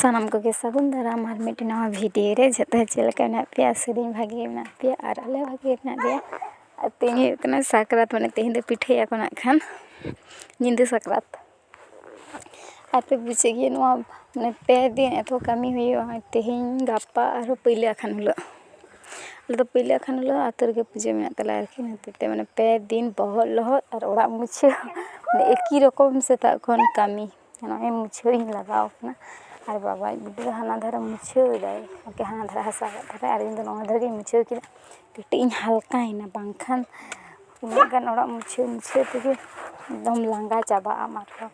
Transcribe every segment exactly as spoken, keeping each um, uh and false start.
ᱥᱟᱱᱟᱢ ᱠᱚᱜᱮ ᱥᱟᱹᱜᱩᱱ ᱫᱟᱨᱟᱢ ᱟᱨ ᱢᱤᱫᱴᱮᱱ ᱱᱟᱣᱟ ᱵᱷᱤᱰᱤᱭᱳ ᱨᱮ᱾ ᱡᱷᱚᱛᱚ ᱪᱮᱫ ᱞᱮᱠᱟ ᱢᱮᱱᱟᱜ ᱯᱮᱭᱟ? ᱟᱥᱟᱹᱫᱟᱹᱧ ᱵᱷᱟᱜᱮ ᱜᱮ ᱢᱮᱱᱟᱜ ᱯᱮᱭᱟ ᱟᱨ ᱟᱞᱮ ᱦᱚᱸ ᱵᱷᱟᱜᱮ ᱜᱮ ᱢᱮᱱᱟᱜ ᱞᱮᱭᱟ᱾ ᱟᱨ ᱛᱮᱦᱮᱧ ᱦᱩᱭᱩᱜ ᱠᱟᱱᱟ ᱥᱟᱠᱨᱟᱛ, ᱢᱟᱱᱮ ᱛᱮᱦᱮᱧ ᱫᱚ ᱯᱤᱴᱷᱟᱹᱭᱟᱠᱚ ᱱᱟᱜ ᱠᱷᱟᱱ, ᱧᱤᱫᱟᱹ ᱥᱟᱠᱨᱟᱛ᱾ ᱟᱨ ᱯᱮ ᱵᱩᱡᱮᱫ ᱜᱮᱭᱟ ᱱᱚᱣᱟ, ᱢᱟᱱᱮ ᱯᱮ ᱫᱤᱱ ᱮᱛᱚ ᱠᱟᱹᱢᱤ ᱦᱩᱭᱩᱜᱼᱟ᱾ ᱛᱮᱦᱮᱧ, ᱜᱟᱯᱟ, ᱟᱨᱦᱚᱸ ᱯᱟᱹᱭᱞᱟᱹ ᱟᱠᱷᱟᱱ ᱦᱤᱞᱳᱜ᱾ ᱟᱞᱮ ᱫᱚ ᱯᱟᱹᱭᱞᱟᱹ ᱟᱠᱷᱟᱱ ᱦᱤᱞᱳᱜ ᱟᱹᱛᱩ ᱨᱮᱜᱮ ᱯᱩᱡᱟᱹ ᱢᱮᱱᱟᱜ ᱛᱟᱞᱮᱭᱟ ᱟᱨᱠᱤ, ᱚᱱᱟ ᱦᱚᱛᱮᱡ ᱛᱮ ᱢᱟᱱᱮ ᱯᱮ ᱫᱤᱱ ᱵᱚᱦᱚᱜ ᱞᱚᱦᱚᱫ ᱟᱨ ᱚᱲᱟᱜ ᱢᱩᱪᱷᱟᱹᱣ, ᱢᱟᱱᱮ ᱮᱠᱤ ᱨᱚᱠᱚᱢ ᱥᱮᱛᱟᱜ ᱠᱷᱚᱱ ᱠᱟᱹᱢᱤ᱾ ᱱᱚᱜᱼᱚᱭ ᱢᱩᱪᱷᱟᱹᱣ ᱤᱧ ᱞᱟᱜᱟᱣ ᱠᱟᱱᱟ᱾ ᱟᱨ ᱵᱟᱵᱟ ᱟᱡ ᱵᱩᱰᱷᱤ ᱫᱚ ᱦᱟᱱᱟ ᱫᱷᱟᱨᱮ ᱢᱩᱪᱷᱟᱹᱣ ᱮᱫᱟᱭ, ᱟᱨᱠᱤ ᱦᱟᱱᱟ ᱫᱷᱟᱨᱮ ᱦᱟᱥᱟ ᱚᱲᱟᱜ ᱫᱷᱟᱨᱮ, ᱟᱨ ᱤᱧ ᱫᱚ ᱱᱚᱣᱟ ᱫᱷᱟᱨᱮ ᱜᱤᱧ ᱢᱩᱪᱷᱟᱹᱣ ᱠᱮᱫᱟ᱾ ᱠᱟᱹᱴᱤᱡ ᱤᱧ ᱦᱟᱞᱠᱟᱭᱮᱱᱟ, ᱵᱟᱝᱠᱷᱟᱱ ᱩᱱᱟᱹᱜ ᱜᱟᱱ ᱚᱲᱟᱜ ᱢᱩᱪᱷᱟᱹᱣ ᱢᱩᱪᱷᱟᱹᱣ ᱛᱮᱜᱮ ᱮᱠᱫᱚᱢ ᱞᱟᱸᱜᱟ ᱪᱟᱵᱟᱜ ᱟᱢ᱾ ᱟᱨᱦᱚᱸ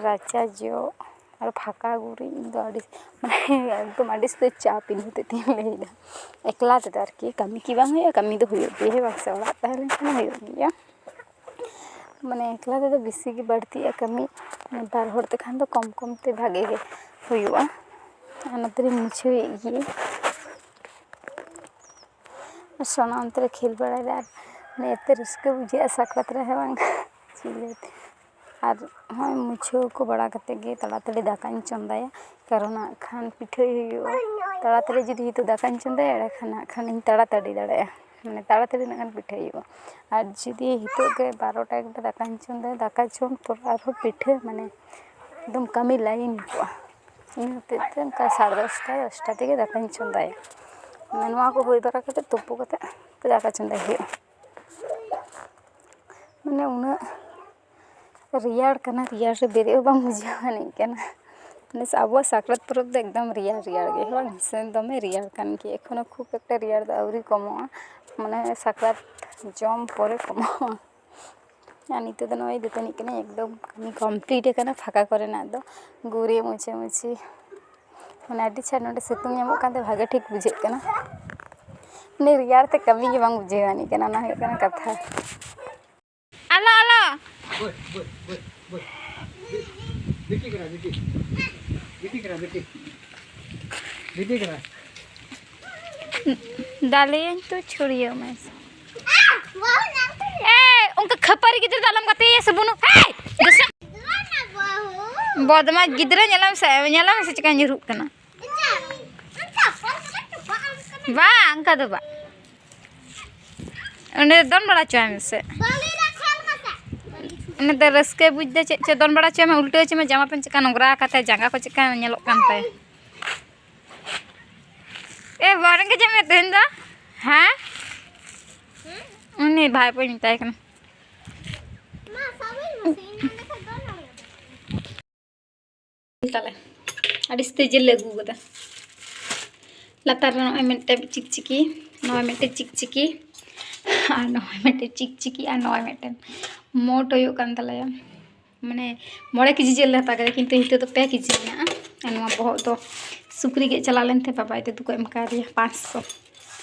ᱨᱟᱪᱟ ᱡᱚᱜ ᱟᱨ ᱯᱷᱟᱸᱠᱟ ᱜᱩᱨᱤᱡ, ᱤᱧ ᱫᱚ ᱟᱹᱰᱤ, ᱢᱟᱱᱮ ᱮᱠᱫᱚᱢ ᱟᱹᱰᱤ ᱩᱥᱛᱟᱹᱨ ᱪᱟᱯ ᱤᱧ ᱦᱚᱛᱮᱡ ᱛᱮᱧ ᱞᱟᱹᱭᱫᱟ᱾ ᱮᱠᱞᱟ ᱛᱮᱫᱚ ᱟᱨᱠᱤ, ᱠᱟᱹᱢᱤ ᱠᱤ ᱵᱟᱝ ᱦᱩᱭᱩᱜᱼᱟ? ᱠᱟᱹᱢᱤ ᱫᱚ ᱦᱩᱭᱩᱜ ᱜᱮᱭᱟ, ᱦᱮᱸ ᱵᱟᱝ ᱥᱮ? ᱚᱲᱟᱜ ᱛᱟᱦᱮᱸ ᱞᱮᱱᱠᱷᱟᱱ ᱦᱩᱭᱩᱜ ᱜᱮᱭᱟ᱾ ᱢᱟᱱᱮ ᱮᱠᱞᱟ ᱛᱮᱫᱚ ᱵᱮᱥᱤ ᱜᱮ ᱵᱟᱹᱲᱛᱤᱜᱼᱟ ᱠᱟᱹᱢᱤ, ᱵᱟᱨ ᱦᱚᱲ ᱛᱮᱠᱷᱟᱱ ᱫᱚ ᱠᱚᱢ ᱠᱚᱢ ᱛᱮ ᱵᱷᱟᱜᱮ ᱜᱮ ᱦᱩᱭᱩᱜᱼᱟ᱾ ᱟᱨ ᱱᱚᱛᱮ ᱨᱤᱧ ᱢᱩᱪᱷᱟᱹᱣᱮᱫ ᱜᱮ᱾ ᱟᱨ ᱥᱳᱱᱟ ᱚᱱᱛᱮ ᱨᱮ ᱠᱷᱮᱞ ᱵᱟᱲᱟᱭᱮᱫᱟ᱾ ᱟᱨ ᱢᱟᱱᱮ ᱮᱛᱚ ᱨᱟᱹᱥᱠᱟᱹ ᱵᱩᱡᱷᱟᱹᱜᱼᱟ ᱥᱟᱠᱨᱟᱛ ᱨᱮ, ᱦᱮᱸ ᱵᱟᱝ? ᱪᱤᱞᱤ? ᱟᱨ ᱦᱚᱸᱜᱼᱚᱭ ᱢᱩᱪᱷᱟᱹᱣ ᱠᱚ ᱵᱟᱲᱟ ᱠᱟᱛᱮ ᱜᱮ ᱛᱟᱲᱟᱛᱟᱲᱤ ᱫᱟᱠᱟᱧ ᱪᱚᱸᱫᱟᱭᱟ, ᱠᱟᱨᱚᱱ ᱱᱟᱜ ᱠᱷᱟᱱ ᱯᱤᱴᱷᱟᱹᱭ ᱦᱩᱭᱩᱜᱼᱟ᱾ ᱛᱟᱲᱟᱛᱟᱲᱤ ᱡᱩᱫᱤ ᱱᱤᱛᱚᱜ ᱫᱟᱠᱟᱧ ᱪᱚᱸᱫᱟᱭᱟ, ᱮᱸᱰᱮ ᱠᱷᱟᱱ ᱱᱟᱜ ᱠᱷᱟᱱ ᱤᱧ ᱛᱟᱲᱟᱛᱟᱲᱤ ᱫᱟᱲᱮᱭᱟᱜᱼᱟ, ᱢᱟᱱᱮ ᱛᱟᱲᱟᱛᱟᱲᱤ ᱱᱟᱜ ᱠᱷᱟᱱ ᱯᱤᱴᱷᱟᱹᱭ ᱦᱩᱭᱩᱜᱼᱟ᱾ ᱟᱨ ᱡᱩᱫᱤ ᱱᱤᱛᱚᱜ ᱜᱮ ᱵᱟᱨᱚᱴᱟ ᱮᱠᱴᱟ ᱫᱟᱠᱟᱧ ᱪᱚᱸᱫᱟᱭᱟ, ᱫᱟᱠᱟ ᱡᱚᱢ ᱯᱚᱨ ᱟᱨᱦᱚᱸ ᱯᱤᱴᱷᱟᱹ, ᱢᱟᱱᱮ ᱮᱠᱫᱚᱢ ᱠᱟᱹᱢᱤ ᱞᱟᱭᱤᱱ ᱠᱚᱜᱼᱟ᱾ ᱤᱱᱟᱹ ᱦᱚᱛᱮᱡ ᱛᱮ ᱚᱱᱠᱟ ᱥᱟᱲᱮ ᱫᱚᱥᱴᱟ, ᱫᱚᱥᱴᱟ ᱛᱮᱜᱮ ᱫᱟᱠᱟᱧ ᱪᱚᱸᱫᱟᱭᱟ᱾ ᱢᱟᱱᱮ ᱱᱚᱣᱟ ᱠᱚ ᱦᱩᱭ ᱵᱟᱲᱟ ᱠᱟᱛᱮ ᱛᱩᱯᱩ ᱠᱟᱛᱮ ᱫᱟᱠᱟ ᱪᱚᱸᱫᱟᱭ ᱦᱩᱭᱩᱜᱼᱟ᱾ ᱢᱟᱱᱮ ᱩᱱᱟᱹᱜ ᱨᱮᱭᱟᱲ ᱠᱟᱱᱟ, ᱨᱮᱭᱟᱲ ᱨᱮ ᱵᱮᱨᱮᱫ ᱦᱚᱸ ᱵᱟᱝ ᱵᱩᱡᱷᱟᱹᱣ ᱟᱹᱱᱤᱡ ᱠᱟᱱᱟ᱾ ᱢᱟᱱᱮ ᱟᱵᱚᱣᱟᱜ ᱥᱟᱠᱨᱟᱛ ᱯᱚᱨᱚᱵᱽ ᱫᱚ ᱮᱠᱫᱚᱢ ᱨᱮᱭᱟᱲ ᱨᱮᱭᱟᱲ ᱜᱮ, ᱦᱮᱸ ᱵᱟᱝ? ᱥᱮ ᱫᱚᱢᱮ ᱨᱮᱭᱟᱲ ᱠᱟᱱ ᱜᱮᱭᱟ, ᱮᱠᱷᱚᱱᱳ ᱠᱷᱩᱵ ᱮᱠᱴᱟ ᱨᱮᱭᱟᱲ ᱫᱚ ᱟᱹᱣᱨᱤ ᱠᱚᱢᱚᱜᱼᱟ, ᱢᱟᱱᱮ ᱥᱟᱠᱨᱟᱛ ᱡᱚᱢ ᱯᱚᱨᱮ ᱠᱚᱢᱚᱜᱼᱟ᱾ ᱟᱨ ᱱᱤᱛᱚᱜ ᱫᱚ ᱱᱚᱜᱼᱚᱭ ᱫᱟᱹᱛᱟᱹᱱᱤᱜ ᱠᱟᱹᱱᱟᱹᱧ, ᱮᱠᱫᱚᱢ ᱠᱟᱹᱢᱤ ᱠᱚᱢᱯᱞᱤᱴ ᱟᱠᱟᱱᱟ, ᱯᱷᱟᱸᱠᱟ ᱠᱚᱨᱮᱱᱟᱜ ᱫᱚ ᱜᱩᱨᱤᱡ ᱢᱩᱪᱷᱟᱹ ᱢᱩᱪᱷᱤ, ᱢᱟᱱᱮ ᱟᱹᱰᱤ ᱪᱷᱟᱴ ᱱᱚᱰᱮ ᱥᱤᱛᱩᱝ ᱧᱟᱢᱚᱜ ᱠᱟᱱᱛᱮ ᱵᱷᱟᱜᱮ ᱴᱷᱤᱠ ᱵᱩᱡᱷᱟᱹᱜ ᱠᱟᱱᱟ᱾ ᱢᱟᱱᱮ ᱨᱮᱭᱟᱲ ᱛᱮ ᱠᱟᱹᱢᱤ ᱜᱮ ᱵᱟᱝ ᱵᱩᱡᱷᱟᱹᱣ ᱟᱹᱱᱤᱡ ᱠᱟᱱᱟ, ᱚᱱᱟ ᱦᱩᱭᱩᱜ ᱠᱟᱱᱟ ᱠᱟᱛᱷᱟ᱾ ᱟᱞᱚ, ᱟᱞᱚ᱾ ᱵᱤᱴᱤ ᱠᱟᱱᱟ, ᱵᱤᱴᱤ᱾ ᱵᱤᱴᱤ ᱠᱟᱱᱟ, ᱵᱤᱴᱤ᱾ ᱵᱤᱴᱤ ᱠᱟᱱᱟ᱾ ᱫᱟᱞᱮᱭᱟᱹᱧ ᱛᱚ, ᱪᱷᱩᱲᱭᱟᱹᱣ ᱢᱮ᱾ ᱮᱭ, ᱚᱱᱠᱟ ᱠᱷᱟᱹᱯᱟᱹᱨᱤ ᱜᱤᱫᱽᱨᱟᱹ ᱫᱚ ᱟᱞᱚᱢ ᱜᱟᱛᱮᱭᱟ ᱥᱮ ᱵᱩᱱᱩ᱾ ᱮᱭ, ᱫᱩᱥᱨᱟ᱾ ᱵᱚᱫᱢᱟᱥ ᱜᱤᱫᱽᱨᱟᱹ ᱧᱮᱞᱮᱢ ᱥᱮ, ᱧᱮᱞᱮᱢ ᱥᱮ ᱪᱮᱠᱟ ᱧᱩᱨᱦᱩᱜ ᱠᱟᱱᱟ᱾ ᱵᱟᱝ, ᱚᱱᱠᱟ ᱫᱚ ᱵᱟᱝ᱾ ᱚᱸᱰᱮ ᱫᱚᱱ ᱵᱟᱲᱟ ᱦᱚᱪᱚᱣᱟᱭ ᱢᱮᱥᱮ᱾ ᱩᱱᱤ ᱫᱚ ᱨᱟᱹᱥᱠᱟᱹᱭ ᱵᱩᱡᱽ ᱫᱟ, ᱪᱮᱫ ᱪᱚ ᱫᱚᱱ ᱵᱟᱲᱟ ᱦᱚᱪᱚᱭ ᱢᱮ, ᱩᱞᱴᱟᱹ ᱦᱚᱪᱚᱭ ᱢᱮ, ᱡᱟᱢᱟ ᱯᱮᱱᱴ ᱪᱮᱠᱟ ᱱᱚᱝᱨᱟ ᱟᱠᱟᱫ ᱛᱟᱭ, ᱡᱟᱸᱜᱟ ᱠᱚ ᱪᱮᱠᱟ ᱧᱮᱞᱚᱜ ᱠᱟᱱ ᱛᱟᱭ᱾ ᱮ, ᱵᱟᱝ ᱨᱮᱸᱜᱮᱡ ᱢᱮ ᱛᱮᱦᱮᱧ ᱫᱚ? ᱦᱮᱸ? ᱩᱱᱤ ᱵᱷᱟᱭᱯᱳᱭ ᱢᱮᱛᱟᱭ ᱠᱟᱱᱟ᱾ ᱛᱟᱞᱮ ᱟᱹᱰᱤ ᱥᱩᱥᱛᱟᱹ ᱡᱤᱞ ᱞᱮ ᱟᱹᱜᱩ ᱠᱟᱫᱟ᱾ ᱞᱟᱛᱟᱨ ᱨᱮ ᱱᱚᱜᱼᱚᱭ ᱢᱤᱫᱴᱮᱱ ᱪᱤᱠᱪᱤᱠᱤ, ᱱᱚᱜᱼᱚᱭ ᱢᱤᱫᱴᱮᱱ ᱪᱤᱠᱪᱤᱠᱤ, ᱟᱨ ᱱᱚᱜᱼᱚᱭ ᱢᱤᱫᱴᱮᱱ ᱪᱤᱠᱪᱤᱠᱤ, ᱟᱨ ᱱᱚᱜᱼᱚᱭ ᱢᱤᱫᱴᱮᱱ ᱢᱳᱴ ᱦᱩᱭᱩᱜ ᱠᱟᱱ ᱛᱟᱞᱮᱭᱟ᱾ ᱢᱟᱱᱮ ᱢᱚᱬᱮ ᱠᱮᱡᱤ ᱡᱤᱞ ᱞᱮ ᱦᱟᱛᱟᱣ ᱠᱮᱫᱟ, ᱠᱤᱱᱛᱩ ᱱᱤᱛᱚᱜ ᱫᱚ ᱯᱮ ᱠᱮᱡᱤ ᱢᱮᱱᱟᱜᱼᱟ᱾ ᱟᱨ ᱱᱚᱣᱟ ᱵᱚᱦᱚᱜ ᱫᱚ ᱥᱩᱠᱨᱤ ᱜᱮᱫ ᱪᱟᱞᱟᱣ ᱞᱮᱱ ᱛᱮ ᱵᱟᱵᱟᱭ ᱛᱮᱫᱚ ᱠᱚ ᱮᱢ ᱠᱟᱣᱫᱮᱭᱟ ᱯᱟᱸᱪᱥᱚ᱾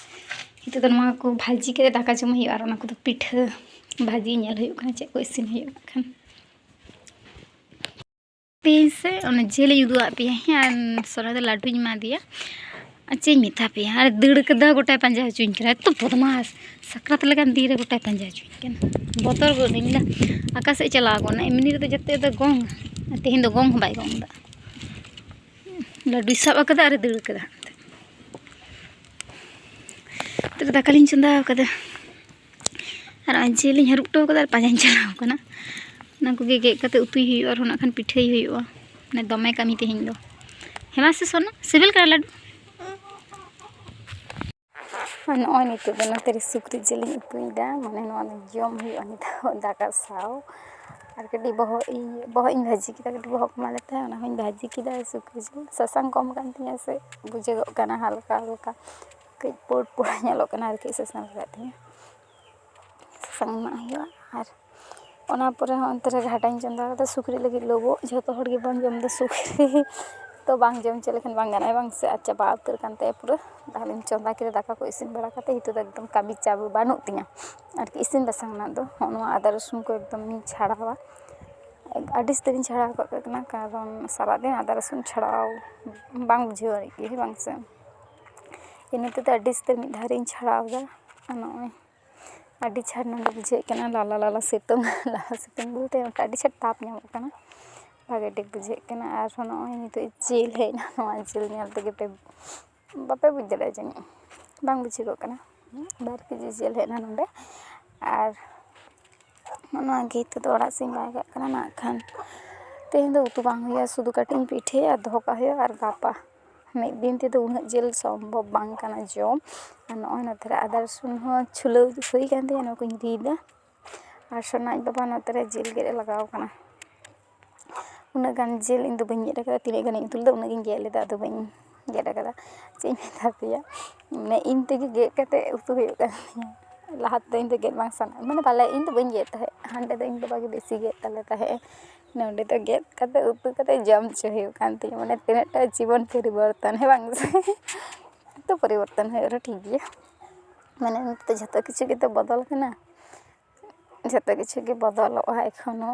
ᱱᱤᱛᱚᱜ ᱫᱚ ᱱᱚᱣᱟ ᱠᱚ ᱵᱷᱟᱹᱡᱤ ᱠᱟᱛᱮ ᱫᱟᱠᱟ ᱡᱚᱢ ᱦᱩᱭᱩᱜᱼᱟ, ᱟᱨ ᱚᱱᱟ ᱠᱚᱫᱚ ᱯᱤᱴᱷᱟᱹ ᱵᱷᱟᱹᱡᱤ ᱧᱮᱞ ᱦᱩᱭᱩᱜ ᱠᱟᱱᱟ, ᱪᱮᱫ ᱠᱚ ᱤᱥᱤᱱ ᱦᱩᱭᱩᱜ ᱠᱟᱱ ᱠᱷᱟᱱ᱾ ᱛᱮᱦᱮᱧ ᱥᱮ ᱚᱱᱟ ᱡᱤᱞ ᱤᱧ ᱩᱫᱩᱜ ᱟᱫ ᱯᱮᱭᱟ, ᱦᱮᱸ, ᱟᱨ ᱥᱚᱱᱟ ᱫᱚ ᱞᱟᱹᱰᱩᱧ ᱮᱢᱟ ᱫᱮᱭᱟ᱾ ᱟᱨ ᱪᱮᱫ ᱤᱧ ᱢᱮᱛᱟ ᱯᱮᱭᱟ, ᱟᱨ ᱫᱟᱹᱲ ᱠᱟᱫᱟ, ᱜᱚᱴᱟᱭ ᱯᱟᱸᱡᱟ ᱦᱚᱪᱚᱧ ᱠᱟᱱᱟ᱾ ᱮᱛᱚ ᱵᱚᱫᱢᱟᱥ, ᱥᱟᱠᱨᱟᱛ ᱞᱮᱠᱟᱱ ᱫᱤᱱ ᱨᱮ ᱜᱚᱴᱟᱭ ᱯᱟᱸᱡᱟ ᱦᱚᱪᱚᱧ ᱠᱟᱱᱟ᱾ ᱵᱚᱛᱚᱨ ᱜᱚᱫ ᱱᱟᱹᱧ, ᱢᱮᱱᱫᱟ ᱚᱠᱟ ᱥᱮᱫ ᱮ ᱪᱟᱞᱟᱣ ᱜᱚᱫ ᱱᱟ᱾ ᱮᱢᱱᱤ ᱨᱮᱫᱚ ᱡᱚᱛᱚ ᱫᱚ ᱜᱚᱝ, ᱟᱨ ᱛᱮᱦᱮᱧ ᱫᱚ ᱜᱚᱝ ᱦᱚᱸ ᱵᱟᱭ ᱜᱚᱝ ᱮᱫᱟ᱾ ᱞᱟᱹᱰᱩᱭ ᱥᱟᱵ ᱟᱠᱟᱫᱟ ᱟᱨᱮ ᱫᱟᱹᱲ ᱠᱟᱫᱟ᱾ ᱱᱤᱛᱚᱜ ᱫᱚ ᱫᱟᱠᱟ ᱞᱤᱧ ᱪᱚᱸᱫᱟ ᱟᱠᱟᱫᱟ᱾ ᱟᱨ ᱱᱚᱜᱼᱚᱭ ᱡᱤᱞ ᱤᱧ ᱦᱟᱹᱨᱩᱵ ᱦᱚᱴᱚ ᱠᱟᱫᱟ ᱟᱨ ᱯᱟᱸᱡᱟᱧ ᱪᱟᱞᱟᱣ ᱠᱟᱱᱟ᱾ ᱚᱱᱟ ᱠᱚᱜᱮ ᱜᱮᱫ ᱠᱟᱛᱮ ᱩᱛᱩᱭ ᱦᱩᱭᱩᱜᱼᱟ, ᱟᱨᱦᱚᱸ ᱱᱟᱜ ᱠᱷᱟᱱ ᱯᱤᱴᱷᱟᱹᱭ ᱦᱩᱭᱩᱜᱼᱟ᱾ ᱢᱟᱱᱮ ᱫᱚᱢᱮ ᱠᱟᱹᱢᱤ ᱛᱮᱦᱮᱧ ᱫᱚ᱾ ᱦᱮᱸ ᱢᱟ ᱥᱮ ᱥᱚᱱᱟ, ᱥᱤᱵᱤᱞ ᱠᱟᱱᱟ ᱞᱟᱹᱰᱩ? ᱟᱨ ᱱᱚᱜᱼᱚᱭ ᱱᱤᱛᱚᱜ ᱫᱚ ᱱᱚᱛᱮ ᱨᱮ ᱥᱩᱠᱨᱤ ᱡᱤᱞ ᱤᱧ ᱩᱛᱩᱭᱮᱫᱟ, ᱢᱟᱱᱮ ᱱᱚᱣᱟ ᱫᱚ ᱡᱚᱢ ᱦᱩᱭᱩᱜᱼᱟ ᱱᱤᱛᱚᱜ ᱫᱟᱠᱟ ᱥᱟᱶ᱾ ᱟᱨ ᱠᱟᱹᱴᱤᱡ ᱵᱚᱦᱚᱜ ᱤᱧ, ᱵᱚᱦᱚᱜ ᱤᱧ ᱵᱷᱟᱹᱡᱤ ᱠᱮᱫᱟ, ᱠᱟᱹᱴᱤᱡ ᱵᱚᱦᱚᱜ ᱠᱚ ᱮᱢᱟᱫᱮ ᱛᱟᱦᱮᱸᱫ, ᱚᱱᱟ ᱦᱚᱸᱧ ᱵᱷᱟᱹᱡᱤ ᱠᱮᱫᱟ᱾ ᱥᱩᱠᱨᱤ ᱡᱤᱞ ᱥᱟᱥᱟᱝ ᱠᱚᱢ ᱠᱟᱱ ᱛᱤᱧᱟᱹ ᱥᱮ ᱵᱩᱡᱷᱟᱹᱜᱚᱜ ᱠᱟᱱᱟ ᱦᱟᱞᱠᱟ ᱦᱟᱞᱠᱟ, ᱠᱟᱹᱡ ᱯᱩᱲ ᱯᱩᱲ ᱧᱮᱞᱚᱜ ᱠᱟᱱᱟ ᱟᱨᱠᱤ, ᱥᱟᱥᱟᱝ ᱞᱟᱜᱟᱜ ᱛᱤᱧᱟᱹ᱾ ᱥᱟᱥᱟᱝ ᱮᱢᱟᱜ ᱦᱩᱭᱩᱜᱼᱟ᱾ ᱟᱨ ᱚᱱᱟ ᱯᱚᱨᱮ ᱦᱚᱸ ᱚᱱᱛᱮ ᱨᱮ ᱜᱷᱟᱴᱟᱧ ᱪᱚᱸᱫᱟ ᱠᱟᱫᱟ, ᱥᱩᱠᱨᱤ ᱞᱟᱹᱜᱤᱫ ᱞᱳᱵᱳᱜ᱾ ᱡᱷᱚᱛᱚ ᱦᱚᱲ ᱜᱮᱵᱚᱱ ᱡᱚᱢ ᱮᱫᱟ ᱥᱩᱠᱨᱤ, ᱛᱚ ᱵᱟᱝ ᱡᱚᱢ ᱦᱚᱪᱚ ᱞᱮᱠᱷᱟᱱ ᱵᱟᱝ ᱜᱟᱱᱚᱜᱼᱟ, ᱵᱟᱝ ᱥᱮ? ᱟᱨ ᱪᱟᱵᱟ ᱩᱛᱟᱹᱨ ᱠᱟᱱ ᱛᱟᱭᱟ ᱯᱩᱨᱟᱹ᱾ ᱛᱟᱦᱞᱮᱧ ᱪᱚᱸᱫᱟ ᱠᱮᱫᱟ, ᱫᱟᱠᱟ ᱠᱚ ᱤᱥᱤᱱ ᱵᱟᱲᱟ ᱠᱟᱛᱮ ᱱᱤᱛᱚᱜ ᱫᱚ ᱮᱠᱫᱚᱢ ᱠᱟᱹᱢᱤ ᱪᱟᱵᱟ ᱵᱟᱹᱱᱩᱜ ᱛᱤᱧᱟᱹ ᱟᱨᱠᱤ, ᱤᱥᱤᱱ ᱵᱟᱥᱟᱝ ᱨᱮᱱᱟᱜ ᱫᱚ᱾ ᱦᱚᱸᱜᱼᱚ ᱱᱚᱣᱟ ᱟᱫᱟ ᱨᱟᱹᱥᱩᱱ ᱠᱚ ᱮᱠᱫᱚᱢ ᱤᱧ ᱪᱷᱟᱲᱟᱣᱟ, ᱟᱹᱰᱤ ᱩᱥᱛᱟᱹᱨᱤᱧ ᱪᱷᱟᱲᱟᱣ ᱠᱟᱜ ᱠᱟᱱᱟ, ᱠᱟᱨᱚᱱ ᱥᱟᱨᱟᱫᱤᱱ ᱟᱫᱟ ᱨᱟᱹᱥᱩᱱ ᱪᱷᱟᱲᱟᱣ ᱵᱟᱝ ᱵᱩᱡᱷᱟᱹᱣ ᱟᱹᱱᱤᱡ ᱜᱮ, ᱵᱟᱝ ᱥᱮ? ᱤᱱᱟᱹ ᱛᱮᱫᱚ ᱟᱹᱰᱤ ᱩᱥᱛᱟᱹᱨ ᱢᱤᱫ ᱫᱷᱟᱣ ᱨᱤᱧ ᱪᱷᱟᱲᱟᱣ ᱮᱫᱟ᱾ ᱟᱨ ᱱᱚᱜᱼᱚᱭ ᱟᱹᱰᱤ ᱪᱷᱟᱴ ᱱᱚᱰᱮ ᱵᱩᱡᱷᱟᱹᱜ ᱠᱟᱱᱟ, ᱞᱟᱞᱟ ᱞᱟᱞᱟ ᱥᱤᱛᱩᱝ᱾ ᱞᱟᱞᱟ ᱥᱤᱛᱩᱝ ᱵᱚᱞᱛᱮ ᱚᱱᱠᱟ ᱟᱹᱰᱤ ᱪᱷᱟᱴ ᱛᱟᱯ ᱧᱟᱢᱚᱜ ᱠᱟᱱᱟ᱾ ᱵᱷᱟᱜᱮ ᱴᱷᱤᱠ ᱵᱩᱡᱷᱟᱹᱜ ᱠᱟᱱᱟ᱾ ᱟᱨ ᱱᱚᱜᱼᱚᱭ ᱱᱤᱛᱚᱜ ᱡᱤᱞ ᱦᱮᱡ ᱮᱱᱟ, ᱱᱚᱣᱟ ᱡᱤᱞ ᱧᱮᱞ ᱛᱮᱜᱮ ᱯᱮ ᱵᱟᱯᱮ ᱵᱩᱡᱽ ᱫᱟᱲᱮᱭᱟᱜᱼᱟ ᱡᱟᱹᱱᱤᱡ, ᱵᱟᱝ ᱵᱩᱡᱷᱟᱹᱜᱚᱜ ᱠᱟᱱᱟ᱾ ᱵᱟᱨ ᱠᱮᱡᱤ ᱡᱤᱞ ᱦᱮᱡ ᱮᱱᱟ ᱱᱚᱰᱮ᱾ ᱟᱨ ᱱᱚᱣᱟ ᱜᱮ ᱱᱤᱛᱚᱜ ᱫᱚ ᱚᱲᱟᱜ ᱥᱮᱫ ᱤᱧ ᱵᱟᱭ ᱠᱟᱜ ᱠᱟᱱᱟ ᱱᱟᱜ ᱠᱷᱟᱱ᱾ ᱛᱮᱦᱮᱧ ᱫᱚ ᱩᱛᱩ ᱵᱟᱝ ᱦᱩᱭᱩᱜᱼᱟ, ᱥᱩᱫᱷᱩ ᱠᱟᱹᱴᱤᱡ ᱤᱧ ᱯᱤᱴᱷᱟᱹᱭᱟ ᱟᱨ ᱫᱚᱦᱚ ᱠᱟᱜ ᱦᱩᱭᱩᱜᱼᱟ᱾ ᱟᱨ ᱜᱟᱯᱟ ᱢᱤᱫ ᱫᱤᱱ ᱛᱮᱫᱚ ᱩᱱᱟᱹᱜ ᱡᱤᱞ ᱥᱚᱢᱵᱷᱚᱵ ᱵᱟᱝ ᱠᱟᱱᱟ ᱡᱚᱢ᱾ ᱟᱨ ᱱᱚᱜᱼᱚᱭ ᱱᱚᱛᱮ ᱨᱮ ᱟᱫᱟ ᱨᱟᱹᱥᱩᱱ ᱦᱚᱸ ᱪᱷᱩᱞᱟᱹᱣ ᱦᱩᱭ ᱠᱟᱱ ᱛᱤᱧᱟᱹ, ᱱᱚᱣᱟ ᱠᱚᱧ ᱨᱤᱫᱟ᱾ ᱟᱨ ᱥᱚᱱᱟ ᱟᱡ ᱵᱟᱵᱟ ᱱᱚᱛᱮ ᱨᱮ ᱡᱤᱞ ᱜᱮᱫ ᱮ ᱞᱟᱜᱟᱣ ᱠᱟᱱᱟ᱾ ᱩᱱᱟᱹᱜ ᱜᱟᱱ ᱡᱤᱞ ᱤᱧ ᱫᱚ ᱵᱟᱹᱧ ᱜᱮᱫ ᱟᱠᱟᱫᱟ, ᱛᱤᱱᱟᱹᱜ ᱜᱟᱱᱤᱧ ᱩᱛᱩ ᱞᱮᱫᱟ ᱩᱱᱟᱹᱜ ᱜᱤᱧ ᱜᱮᱫ ᱞᱮᱫᱟ, ᱟᱫᱚ ᱵᱟᱹᱧ ᱜᱮᱫ ᱟᱠᱟᱫᱟ᱾ ᱪᱮᱫ ᱤᱧ ᱢᱮᱛᱟ ᱯᱮᱭᱟ, ᱢᱟᱱᱮ ᱤᱧ ᱛᱮᱜᱮ ᱜᱮᱫ ᱠᱟᱛᱮ ᱩᱛᱩ ᱦᱩᱭᱩᱜ ᱠᱟᱱ ᱛᱤᱧᱟᱹ᱾ ᱞᱟᱦᱟ ᱛᱮᱫᱚ ᱤᱧ ᱫᱚ ᱜᱮᱫ ᱵᱟᱝ ᱥᱟᱱᱟ, ᱢᱟᱱᱮ ᱵᱟᱞᱮ, ᱤᱧ ᱫᱚ ᱵᱟᱹᱧ ᱜᱮᱫ ᱛᱟᱦᱮᱸᱫ, ᱦᱟᱸᱰᱮ ᱫᱚ ᱤᱧ ᱵᱟᱵᱟ ᱜᱮ ᱵᱮᱥᱤ ᱜᱮᱫ ᱛᱟᱞᱮ ᱛᱟᱦᱮᱸᱫ᱾ ᱱᱚᱰᱮ ᱫᱚ ᱜᱮᱫ ᱠᱟᱛᱮ ᱩᱛᱩ ᱠᱟᱛᱮ ᱡᱚᱢ ᱦᱚᱪᱚ ᱦᱩᱭᱩᱜ ᱠᱟᱱ ᱛᱤᱧᱟᱹ, ᱢᱟᱱᱮ ᱛᱤᱱᱟᱹᱜ ᱴᱟ ᱡᱤᱵᱚᱱ ᱯᱚᱨᱤᱵᱚᱨᱛᱚᱱ, ᱦᱮᱸ ᱵᱟᱝ ᱥᱮ? ᱛᱚ ᱯᱚᱨᱤᱵᱚᱨᱛᱚᱱ ᱦᱩᱭᱩᱜ ᱨᱮᱦᱚᱸ ᱴᱷᱤᱠ ᱜᱮᱭᱟ, ᱢᱟᱱᱮ ᱱᱤᱛᱚᱜ ᱡᱷᱚᱛᱚ ᱠᱤᱪᱷᱩ ᱜᱮᱛᱚ ᱵᱚᱫᱚᱞ ᱠᱟᱱᱟ᱾ ᱡᱚᱛᱚ ᱠᱤᱪᱷᱩ ᱜᱮ ᱵᱚᱫᱚᱞᱚᱜᱼᱟ ᱮᱠᱷᱚᱱᱳ,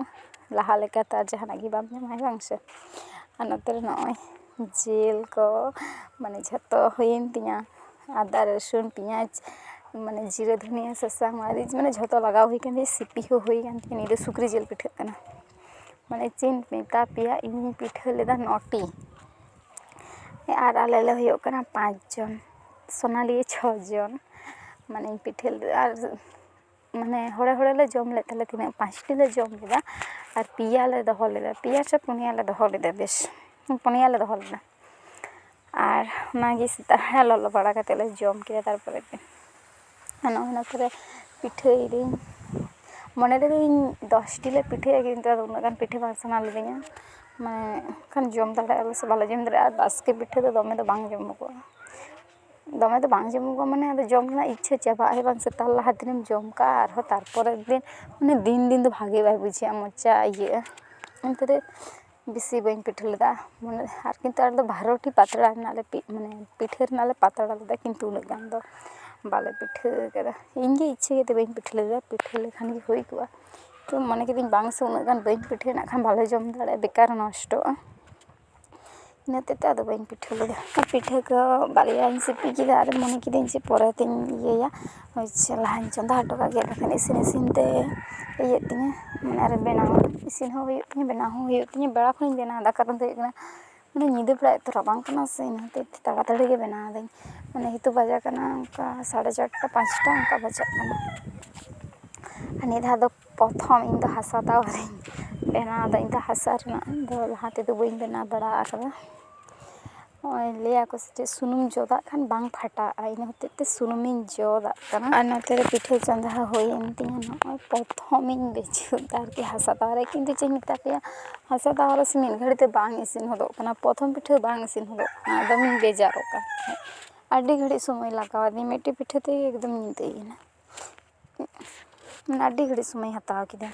ᱞᱟᱦᱟ ᱞᱮᱠᱟ ᱛᱚ ᱟᱨ ᱡᱟᱦᱟᱱᱟᱜ ᱜᱮ ᱵᱟᱢ ᱧᱟᱢᱟ, ᱦᱮᱸ ᱵᱟᱝ ᱥᱮ? ᱟᱨ ᱱᱚᱛᱮ ᱨᱮ ᱱᱚᱜᱼᱚᱭ ᱡᱤᱞ ᱠᱚ, ᱢᱟᱱᱮ ᱡᱷᱚᱛᱚ ᱦᱩᱭᱮᱱ ᱛᱤᱧᱟ, ᱟᱫᱟ, ᱨᱟᱹᱥᱩᱱ, ᱯᱮᱸᱭᱟᱡᱽ, ᱢᱟᱱᱮ ᱡᱤᱨᱟᱹ, ᱫᱷᱩᱱᱤᱭᱟᱹ, ᱥᱟᱥᱟᱝ, ᱢᱟᱹᱨᱤᱪ, ᱢᱟᱱᱮ ᱡᱷᱚᱛᱚ ᱞᱟᱜᱟᱣ ᱦᱩᱭ ᱠᱟᱱ ᱛᱤᱧᱟ, ᱥᱤᱯᱤ ᱦᱚᱸ ᱦᱩᱭ ᱠᱟᱱ ᱛᱤᱧᱟ᱾ ᱱᱤᱭᱟᱹ ᱫᱚ ᱥᱩᱠᱨᱤ ᱡᱤᱞ ᱯᱤᱴᱷᱟᱹᱜ ᱠᱟᱱᱟ, ᱢᱟᱱᱮ ᱪᱮᱫ ᱤᱧ ᱢᱮᱛᱟ ᱯᱮᱭᱟ, ᱤᱧᱤᱧ ᱯᱤᱴᱷᱟᱹ ᱞᱮᱫᱟ ᱱᱚᱴᱤ, ᱟᱨ ᱟᱞᱮ ᱞᱮ ᱦᱩᱭᱩᱜ ᱠᱟᱱᱟ ᱯᱟᱸᱪ ᱡᱚᱱ, ᱥᱳᱱᱟᱞᱤ ᱪᱷᱚ ᱡᱚᱱ, ᱢᱟᱱᱮᱧ ᱯᱤᱴᱷᱟᱹ ᱞᱮᱫᱟ᱾ ᱟᱨ ᱢᱟᱱᱮ ᱦᱚᱲᱮ ᱦᱚᱲᱮ ᱞᱮ ᱡᱚᱢ ᱞᱮᱫ ᱛᱟᱦᱮᱸ, ᱛᱤᱱᱟᱹᱜ ᱯᱟᱸᱪᱴᱤ ᱞᱮ ᱡᱚᱢ ᱞᱮᱫᱟ, ᱟᱨ ᱯᱮᱭᱟ ᱞᱮ ᱫᱚᱦᱚ ᱞᱮᱫᱟ, ᱯᱮᱭᱟ ᱥᱮ ᱯᱩᱱᱭᱟ ᱞᱮ ᱫᱚᱦᱚ ᱞᱮᱫᱟ, ᱵᱮᱥ ᱯᱩᱱᱭᱟ ᱞᱮ ᱫᱚᱦᱚ ᱞᱮᱫᱟ᱾ ᱟᱨ ᱚᱱᱟᱜᱮ ᱥᱮᱛᱟᱜ ᱵᱮᱲᱟ ᱞᱚᱞᱚ ᱵᱟᱲᱟ ᱠᱟᱛᱮᱫ ᱞᱮ ᱡᱚᱢ ᱠᱮᱫᱟ᱾ ᱛᱟᱨᱯᱚᱨᱮ ᱫᱤᱱ ᱟᱨ ᱱᱚᱜᱼᱚᱭ ᱱᱚᱛᱮ ᱨᱮ ᱯᱤᱴᱷᱟᱹᱭᱮᱫᱟᱹᱧ, ᱢᱚᱱᱮ ᱞᱮᱫᱟᱹᱧ ᱫᱚᱥᱴᱤ ᱞᱮ ᱯᱤᱴᱷᱟᱹᱭᱟ, ᱠᱤᱱᱛᱩ ᱟᱫᱚ ᱩᱱᱟᱹᱜ ᱜᱟᱱ ᱯᱤᱴᱷᱟᱹ ᱵᱟᱝ ᱥᱟᱱᱟ ᱞᱤᱫᱤᱧᱟ, ᱢᱟᱱᱮ ᱠᱷᱟᱱ ᱡᱚᱢ ᱫᱟᱲᱮᱭᱟᱜᱼᱟ ᱞᱮ ᱥᱮ ᱵᱟᱞᱮ ᱡᱚᱢ ᱫᱟᱲᱮᱭᱟᱜᱼᱟ᱾ ᱟᱨ ᱵᱟᱥᱠᱮ ᱯᱤᱴᱷᱟᱹ ᱫᱚ ᱫᱚᱢᱮ ᱫᱚ ᱵᱟᱝ ᱡᱚᱢᱚᱜᱚᱜᱼᱟ᱾ ᱫᱚᱢᱮ ᱫᱚ ᱵᱟᱝ ᱡᱚᱢᱚᱜᱚᱜᱼᱟ, ᱢᱟᱱᱮ ᱟᱫᱚ ᱡᱚᱢ ᱨᱮᱱᱟᱜ ᱤᱪᱪᱷᱟᱹ ᱪᱟᱵᱟᱜᱼᱟ, ᱦᱮᱸ ᱵᱟᱝ ᱥᱮ? ᱛᱟᱨ ᱞᱟᱦᱟ ᱫᱤᱱᱮᱢ ᱡᱚᱢ ᱠᱟᱜᱼᱟ, ᱟᱨᱦᱚᱸ ᱛᱟᱨᱯᱚᱨᱮᱨ ᱫᱤᱱ, ᱢᱟᱱᱮ ᱫᱤᱱ ᱫᱤᱱ ᱫᱚ ᱵᱷᱟᱜᱮ ᱵᱟᱭ ᱵᱩᱡᱷᱟᱹᱜᱼᱟ, ᱢᱚᱪᱟ ᱤᱭᱟᱹᱜᱼᱟ᱾ ᱮᱱᱛᱮ ᱨᱮ ᱵᱮᱥᱤ ᱵᱟᱹᱧ ᱯᱤᱴᱷᱟᱹ ᱞᱮᱫᱟ, ᱢᱟᱱᱮ ᱟᱨ ᱠᱤᱱᱛᱩ ᱟᱞᱮ ᱫᱚ ᱵᱟᱨᱚᱴᱤ ᱯᱟᱛᱲᱟ ᱨᱮᱱᱟᱜ ᱞᱮ ᱯᱤ-, ᱢᱟᱱᱮ ᱯᱤᱴᱷᱟᱹ ᱨᱮᱱᱟᱜ ᱞᱮ ᱯᱟᱛᱲᱟ ᱞᱮᱫᱟ, ᱠᱤᱱᱛᱩ ᱩᱱᱟᱹᱜ ᱜᱟᱱ ᱫᱚ ᱵᱟᱞᱮ ᱯᱤᱴᱷᱟᱹ ᱠᱟᱫᱟ᱾ ᱤᱧ ᱜᱮ ᱤᱪᱪᱷᱟᱹ ᱠᱟᱛᱮ ᱵᱟᱹᱧ ᱯᱤᱴᱷᱟᱹ ᱞᱮᱫᱟ, ᱯᱤᱴᱷᱟᱹ ᱞᱮᱠᱷᱟᱱ ᱜᱮ ᱦᱩᱭ ᱠᱚᱜᱼᱟ᱾ ᱛᱚ ᱢᱚᱱᱮ ᱠᱤᱫᱟᱹᱧ ᱵᱟᱝ ᱥᱮ ᱩᱱᱟᱹᱜ ᱜᱟᱱ ᱵᱟᱹᱧ ᱯᱤᱴᱷᱟᱹᱭᱟ, ᱱᱟᱜ ᱠᱷᱟᱱ ᱵᱟᱞᱮ ᱡᱚᱢ ᱫᱟᱲᱮᱭᱟᱜᱼᱟ, ᱵᱮᱠᱟᱨ ᱱᱚᱥᱴᱚᱜᱼᱟ᱾ ᱤᱱᱟᱹ ᱦᱚᱛᱮᱡ ᱛᱮ ᱟᱫᱚ ᱵᱟᱹᱧ ᱯᱤᱴᱷᱟᱹ ᱞᱮᱫᱟ᱾ ᱯᱤᱴᱷᱟᱹ ᱠᱚ ᱵᱟᱨᱭᱟᱧ ᱥᱤᱯᱤ ᱠᱮᱫᱟ᱾ ᱟᱨ ᱢᱚᱱᱮ ᱠᱤᱫᱟᱹᱧ ᱡᱮ ᱯᱚᱨᱮ ᱛᱤᱧ ᱤᱭᱟᱹᱭᱟ, ᱦᱳᱭ ᱥᱮ, ᱞᱟᱦᱟᱧ ᱪᱚᱸᱫᱟ ᱦᱚᱴᱚ ᱠᱟᱜ ᱜᱮ, ᱵᱟᱠᱷᱟᱱ ᱤᱥᱤᱱ ᱤᱥᱤᱱ ᱛᱮ ᱤᱭᱟᱹᱜ ᱛᱤᱧᱟᱹ, ᱢᱟᱱᱮ ᱟᱨ ᱵᱮᱱᱟᱣ, ᱤᱥᱤᱱ ᱦᱚᱸ ᱦᱩᱭᱩᱜ ᱛᱤᱧᱟᱹ, ᱵᱮᱱᱟᱣ ᱦᱚᱸ ᱦᱩᱭᱩᱜ ᱛᱤᱧᱟᱹ᱾ ᱵᱮᱲᱟ ᱠᱷᱚᱱᱤᱧ ᱵᱮᱱᱟᱣ ᱮᱫᱟ, ᱠᱟᱨᱚᱱ ᱫᱚ ᱦᱩᱭᱩᱜ ᱠᱟᱱᱟ ᱢᱟᱱᱮ ᱧᱤᱫᱟᱹ ᱵᱮᱲᱟ ᱮᱛᱚ ᱨᱟᱵᱟᱝ ᱠᱟᱱᱟ ᱥᱮ, ᱤᱱᱟᱹ ᱦᱚᱛᱮᱡ ᱛᱮ ᱛᱟᱲᱟᱛᱟᱲᱤ ᱜᱮ ᱵᱮᱱᱟᱣ ᱫᱟᱹᱧ᱾ ᱢᱟᱱᱮ ᱱᱤᱛᱚᱜ ᱵᱟᱡᱟᱣ ᱠᱟᱱᱟ ᱚᱱᱠᱟ ᱥᱟᱲᱮ ᱪᱟᱨᱴᱟ ᱯᱟᱸᱪᱴᱟ ᱚᱱᱠᱟ ᱵᱟᱡᱟᱜ ᱠᱟᱱᱟ᱾ ᱟᱨ ᱱᱤᱭᱟᱹ ᱫᱷᱟᱣ ᱫᱚ ᱯᱨᱚᱛᱷᱚᱢ ᱤᱧ ᱫᱚ ᱦᱟᱥᱟ ᱛᱟᱣᱟ ᱨᱤᱧ ᱵᱮᱱᱟᱣ ᱫᱟ᱾ ᱤᱧ ᱫᱚ ᱦᱟᱥᱟ ᱨᱮᱱᱟᱜ ᱫᱚ ᱞᱟᱦᱟ ᱛᱮᱫᱚ ᱵᱟᱹᱧ ᱵᱮᱱᱟᱣ ᱵᱟᱲᱟ ᱟᱠᱟᱫᱟ᱾ ᱱᱚᱜᱼᱚᱭ ᱞᱟᱹᱭᱟ ᱠᱚ ᱥᱮ ᱪᱮᱫ ᱥᱩᱱᱩᱢ ᱡᱚᱫᱟᱜ ᱠᱷᱟᱱ ᱵᱟᱝ ᱯᱷᱟᱴᱟᱜᱼᱟ, ᱤᱱᱟᱹ ᱦᱚᱛᱮᱡ ᱛᱮ ᱥᱩᱱᱩᱢᱤᱧ ᱡᱚᱫᱟᱜ ᱠᱟᱱᱟ᱾ ᱟᱨ ᱱᱚᱛᱮ ᱨᱮ ᱯᱤᱴᱷᱟᱹ ᱪᱚᱸᱫᱟ ᱦᱚᱸ ᱦᱩᱭᱮᱱ ᱛᱤᱧᱟ᱾ ᱱᱚᱜᱼᱚᱭ ᱯᱨᱚᱛᱷᱚᱢᱤᱧ ᱵᱮᱡᱷᱟᱣ ᱫᱟ ᱟᱨᱠᱤ ᱦᱟᱥᱟ ᱛᱟᱣᱟ ᱨᱮ, ᱠᱤᱱᱛᱩ ᱪᱮᱫ ᱤᱧ ᱢᱮᱛᱟ ᱯᱮᱭᱟ, ᱦᱟᱥᱟ ᱛᱟᱣᱟ ᱨᱮ ᱥᱮ ᱢᱤᱫ ᱜᱷᱟᱹᱲᱤᱡ ᱛᱮ ᱵᱟᱝ ᱤᱥᱤᱱ ᱦᱚᱫᱚᱜ ᱠᱟᱱᱟ, ᱯᱨᱚᱛᱷᱚᱢ ᱯᱤᱴᱷᱟᱹ ᱵᱟᱝ ᱤᱥᱤᱱ ᱦᱚᱫᱚᱜ ᱠᱟᱱᱟ, ᱫᱚᱢᱮᱧ ᱵᱮᱡᱟᱨᱚᱜ ᱠᱟᱱ ᱛᱟᱦᱮᱸᱫ᱾ ᱟᱹᱰᱤ ᱜᱷᱟᱹᱲᱤᱡ ᱥᱚᱢᱚᱭ ᱞᱟᱜᱟᱣ ᱟᱹᱫᱤᱧᱟ ᱢᱤᱫᱴᱤᱡ ᱯᱤᱴᱷᱟᱹ ᱛᱮᱜᱮ ᱮᱠᱫᱚᱢ ᱧᱤᱫᱟᱹᱭᱮᱱᱟ᱾ ᱢᱟᱱᱮ ᱟᱹᱰᱤ ᱜᱷᱟᱹᱲᱤᱡ ᱥᱚᱢᱚᱭ ᱦᱟᱛᱟᱣ ᱠᱮᱫᱟ᱾